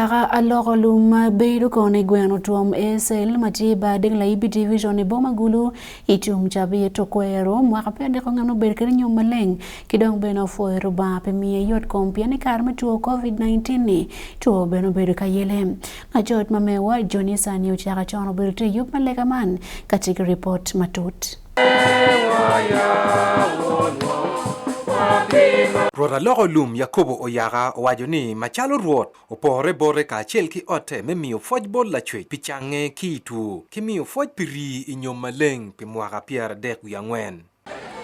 Kaka aloko lum ma bedo kono i gweno twom ASL ma tye i bar ding Laibi Division i boma Gulu i tum cabit okwero mwaka pe adeko ngano obedo kede nyom maleng ki dong bene opwoyo Rubanga pi miye yot kom pien i kare me two COVID-19 ni two bene obedo ka yele. Lacot ma mewa Johnny Sani ocako con obedo tye yub me lega man ka tye ki ripot matut. Rwot aloko lum Yakobo oyaka owaco ni, Macalo Rwot opore bote kacel ki otte me miyo pwoc bot Lacwec pi cange ki i two, ki miyo pwoc pi rii i nyom maleng pi mwaka 34.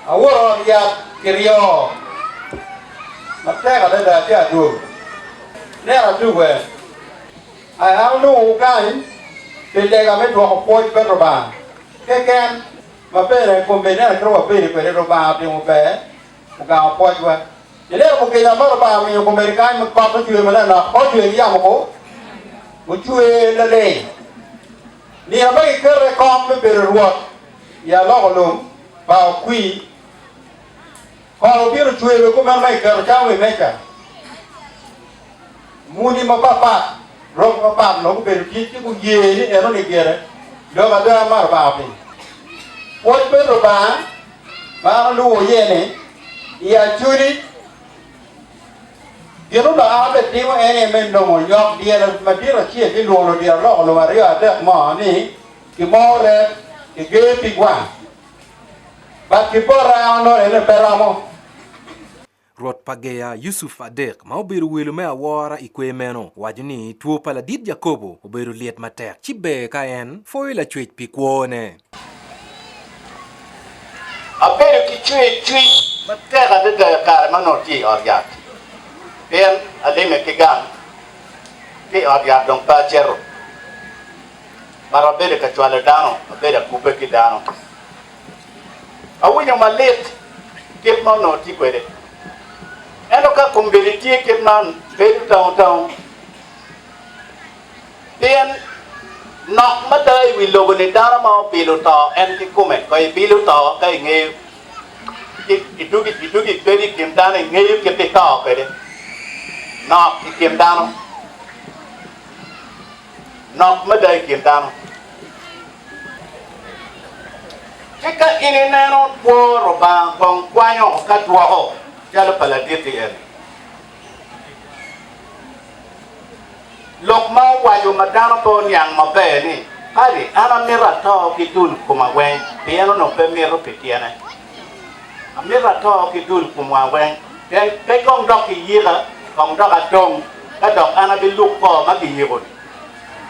Awoto ot yat kiryo matek adada ci adwogo. Neno adugo en. An alungowu kany pi lega me dwoko pwoc bot Lubanga keken ma bene kombeddi neno kit ma wabedo kwede Lubanga otimo ber ogamo pwocwa. Ineno mukica ma Lubanga omiyo kombeddi kany ma kot ocwer manok pe ocwer ki yamo ku? Ocwer laling. Nino ma gikete i kom me bedo rwot i aloko lum pa okwir, kot obino cwer bene kumeno ma giketo cam i meja. Muni mapatpat, rok mapat onongo gubedo tye ci guye ni enoni gire lok ada ma Lubanga otimo. Pwoc bot Lubanga ma an alubo iye ni, i Acholi, gin onongo an abetimo en aye me nongo nyok dyel madit acel ci lwongo ludito aloko lum aryo adek mo ni Gimor ret, giger pig wang, but ki bota an onongo ene pe romo. Rwot pa Geya, Yucuf Adek, ma obedo welo me awora i kwer meno, owaco ni two pa ladit Yakobo obedo lyet matek, ci ber ka en pwoyo Lacwec pi kwone. Abedo ki cwercwiny matek adada i kare ma onongo atye i ot yat, pien alime ki gang ki i ot yat dong pe acito. But abedo ka cwalo dano, abedo akubbe ki dano. Awinyo malit kit ma onongo tye kwede. Ento ka kombeddi tye kit man, bedo taun taun. Pien nok mada i wi lobo-ni dano ma obilo to en kikome, ko ibilo to ka ingeyo, idwogo ibedo i kin dano ingeyo kit ito kwede. Nok i kin dano. Nok mada i kin dano. Ci ka in ineno kwo Rubanga kong kwanyo ka dwoko calo pa ladit-ti eni. Lok ma owaco ma dano pe oniang maber ni, Kadi an amito ato ki dul koma weng, pien onongo pe mito pi tyene. Amito ato ki dul komwa weng, pien pe kong dok giyika, kong dok adong, ka dok an abiluk kor ma giyiko-ni.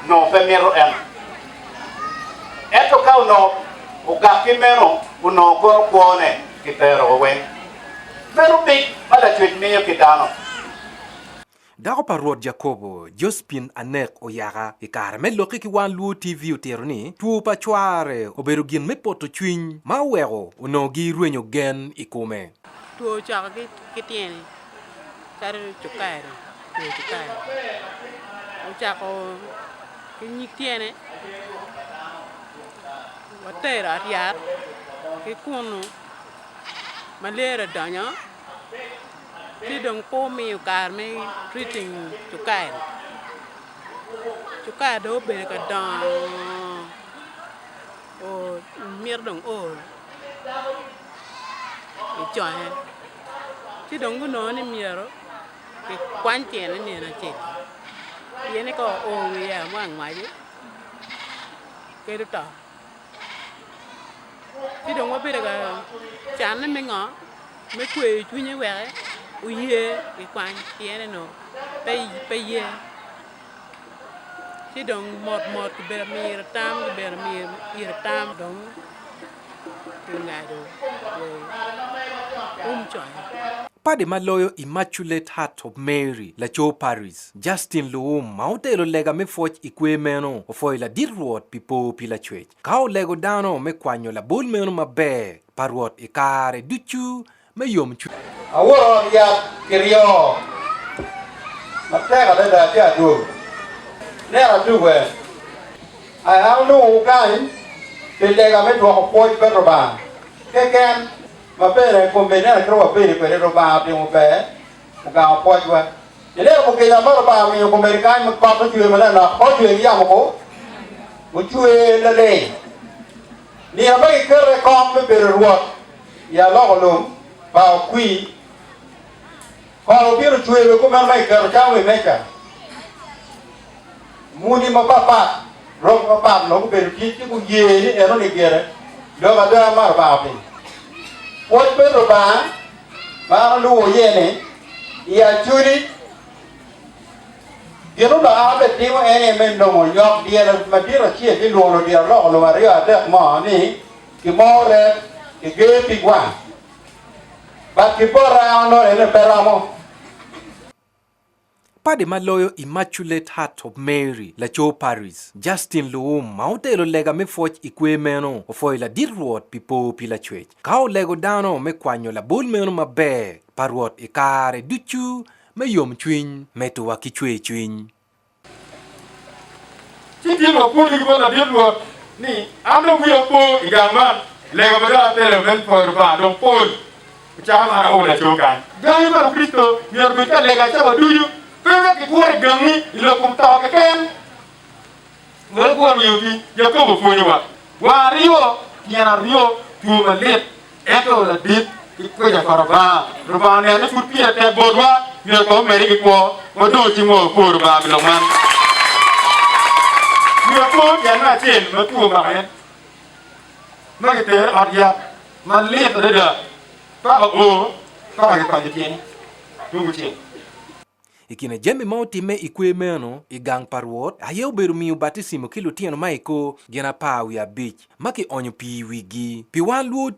Onongo pe mito eno. Ento ka onongo ogak ki meno, onongo kono kwone kitero weng. Meno mic ma Lacwec miyo ki dano. Dako pa Rwot Jakobo, Josephine Anek Oyaka, i kare me lokke ki wan Luo TV otito ni two pa cware obedo gin me poto cwiny ma oweko onongo girwenyo gen i kome. Two ocako ki tyene calo cukari, two cukari ocako ki nyig tyene watero ot yat ki kunu malaria odonyo ci dong pe omiyo kare me treating cukari, cukari dong obedo ka dongo mito dong o i conge ci dong gunongo ni myero kikwany tyene nino acel pien ni ka oo wiye mo angwaci kelo to. Ci dong wabedo ka canne me ngo? Me kweyo cwinye wek oye kikwany pien eno pe ye. Ci dong mot mot kibedo miro tam kibedo miro tam dong kingado um conge. Padi ma loyo Immaculate Heart of Mary, laco Paris, Justin Luwum ma otelo lega me pwoc i kwer meno opwoyo ladit Rwot pi po pi Lacwec ka olego dano me kwanyo labol meno maber pa Rwot i kare ducu me yomcwiny. Awoto ot yat kiryo matek adada ci adwogo. Neno adugo en. An alungowu kany pi lega me dwoko pwoc bot Lubanga keken. Ma bene kombeddi neno kit ma wabedo kwede, Lubanga otimo ber, ogamo pwocwa. Ineno mukica ma Lubanga omiyo komedi kany ma kot ocwe manok pe ocwe ki yamo ko, ocwe laleng. Nino ma gikete i kom me bedo rwot i aloko lum pa okwir, kot obino ocwe bene kumeno ma giketo cam i meja. Muni mapatpat, rok mapat onongo gubedo tye ci guye ni enoni gire lok ada ma Lubanga otimo. Pwoc bot Lubanga ma an alubo iye ni, i Acholi, gin onongo an abetimo en aye me nongo nyok dyel madit acel ci lwono dyel oloko lum aryo adek mo ni kimo ret kiger pig wang. But ki bota an onongo ene pe romo. Padi ma loyo Immaculate Heart of Mary, laco Paris, Justin Luwum ma otelo lega me pwoc i kwer meno opwoyo ladit Rwot pi po pi Lacwec ka olego dano me kwanyo labol meno maber pa Rwot i kare ducu me yomcwiny medo wa ki cwercwiny. Ci gin wapwonyogi bot ladit Rwot ni, An dong wiya opo i gang man, lega ma dong atelo me pwoyo Lubanga dong pol, ocako an aol aco kany. Gangi pa Lukricito myero obed ka lega cawa ducu, pe wek gikure i gangi i lok kom to keken. Wek gua miyogi, Yakobo opwonyowa, Wang aryo, tyen aryo, two malit, ento ladit ki kwica pa Lubanga. Lubanga oneno ni pud pire tek botwa, myero kong omedde ki kwo. Wadongo cingwa wapwo Lubanga pi lok man. Myero opo tyen me acel ma two omako en, ma kitere i ot yat malit adada, paka oo, paka kikwanyo tyene tung kucel. I kine jami ma otimme i kwer meno i gang pa Rwot aye obedo miyo baticimo ki lutino ma i kor gin 15 ma kionyo pii i wigi. Pi wan lwor.